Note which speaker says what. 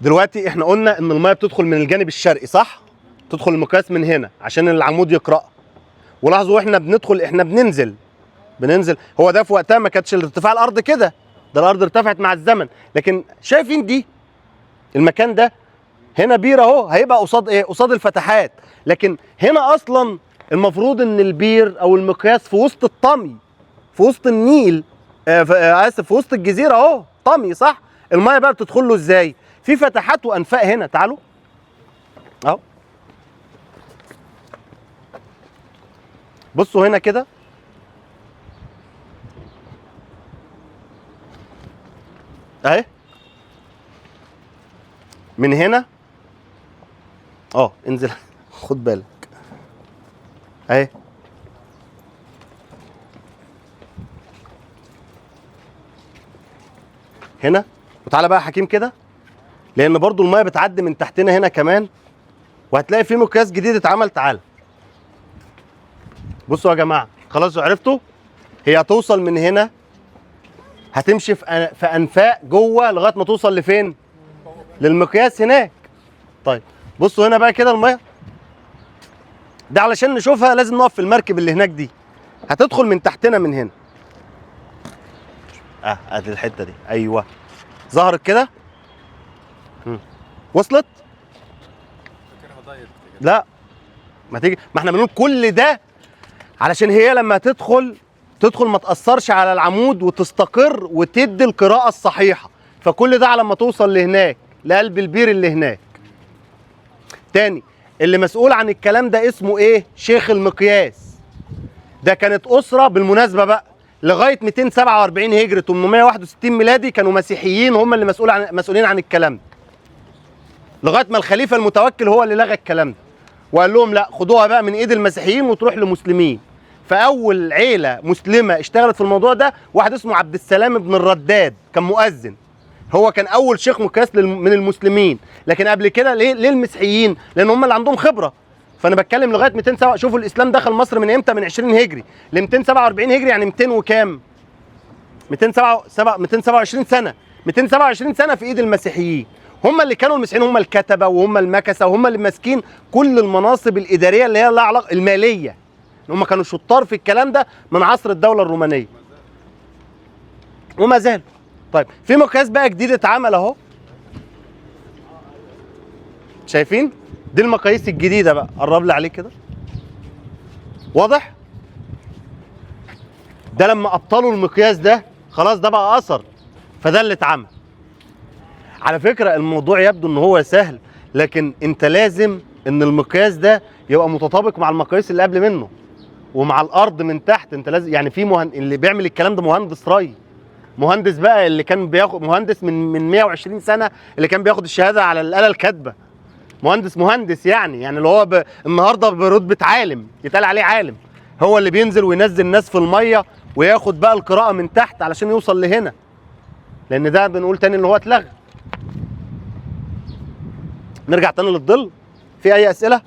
Speaker 1: دلوقتي احنا قلنا ان المية بتدخل من الجانب الشرقي، صح؟ تدخل المقياس من هنا عشان العمود يقرأ. ولاحظوا احنا بندخل، احنا بننزل. هو ده في وقتها ما كانتش ارتفاع الارض كده، ده الارض ارتفعت مع الزمن. لكن شايفين دي المكان ده هنا بير اهو، هيبقى قصاد ايه؟ قصاد الفتحات. لكن هنا اصلا المفروض ان البير او المقياس في وسط الطمي، في وسط النيل، اسف، في وسط الجزيرة اهو طمي، صح؟ المية بقى بتدخل له ازاي؟ في فتحات وانفاق هنا. تعالوا اهو، بصوا هنا كده، اهي من هنا، انزل خد بالك، اهي هنا. وتعالى بقى يا حكيم كده، لان برضو المية بتعدي من تحتنا هنا كمان، وهتلاقي في مقياس جديد اتعمل. تعالى بصوا يا جماعة، خلاص عرفتوا؟ هي هتوصل من هنا، هتمشي في انفاق جوه لغاية ما توصل لفين؟ للمقياس هناك. طيب بصوا هنا بقى كده، المية ده علشان نشوفها لازم نقف في المركب اللي هناك دي، هتدخل من تحتنا من هنا. ادي الحتة دي، ايوه ظهرت كده، وصلت؟ لا ما تيجي، ما احنا بنقول كل ده علشان هي لما تدخل ما تأثرش على العمود وتستقر وتدي القراءة الصحيحة. فكل ده على ما توصل لهناك، لقلب البير اللي هناك. تاني، اللي مسؤول عن الكلام ده اسمه ايه؟ شيخ المقياس. ده كانت أسرة بالمناسبة بقى لغاية 247 هجري 861 ميلادي كانوا مسيحيين، هم اللي مسؤولين عن الكلام ده، لغاية ما الخليفة المتوكل هو اللي لغى الكلام ده وقال لهم لا، خدوها بقى من ايد المسيحيين وتروح لمسلمين. فأول عيلة مسلمة اشتغلت في الموضوع ده واحد اسمه عبد السلام بن الرداد، كان مؤذن، هو كان أول شيخ مقياس من المسلمين. لكن قبل كده ليه المسيحيين؟ لأن هم اللي عندهم خبرة. فأنا بتكلم لغاية 207، شوفوا الإسلام دخل مصر من إمتى؟ من 20 هجري ل 247 هجري، يعني 200 وكام؟ 227 سنة. 227 سنة في إيد المسيحيين. هم اللي كانوا المسيحيين هم الكتبة وهم المكسة وهم اللي ماسكين كل المناصب الإدارية اللي هي لها علاقة المالية. هم كانوا شطار في الكلام ده من عصر الدولة الرومانية وما زالوا. طيب في مقياس بقى جديد اتعمل اهو، شايفين؟ دي المقاييس الجديدة بقى، قرب لي عليه كده، واضح؟ ده لما ابطلوا المقياس ده خلاص ده بقى اثر، فده اللي اتعمل. على فكرة الموضوع يبدو ان هو سهل، لكن انت لازم ان المقياس ده يبقى متطابق مع المقاييس اللي قبل منه ومع الارض من تحت. انت لازم يعني في اللي بيعمل الكلام ده مهندس ري، مهندس بقى اللي كان بياخد، مهندس من 120 سنة اللي كان بياخد الشهادة على الاله الكاتبة، مهندس يعني اللي هو النهارده برتبة عالم، يتقال عليه عالم، هو اللي بينزل وينزل الناس في المية وياخد بقى القراءة من تحت علشان يوصل لهنا، لان ده بنقول تاني ان هو اتلغى. نرجع تاني للظل. في اي اسئلة؟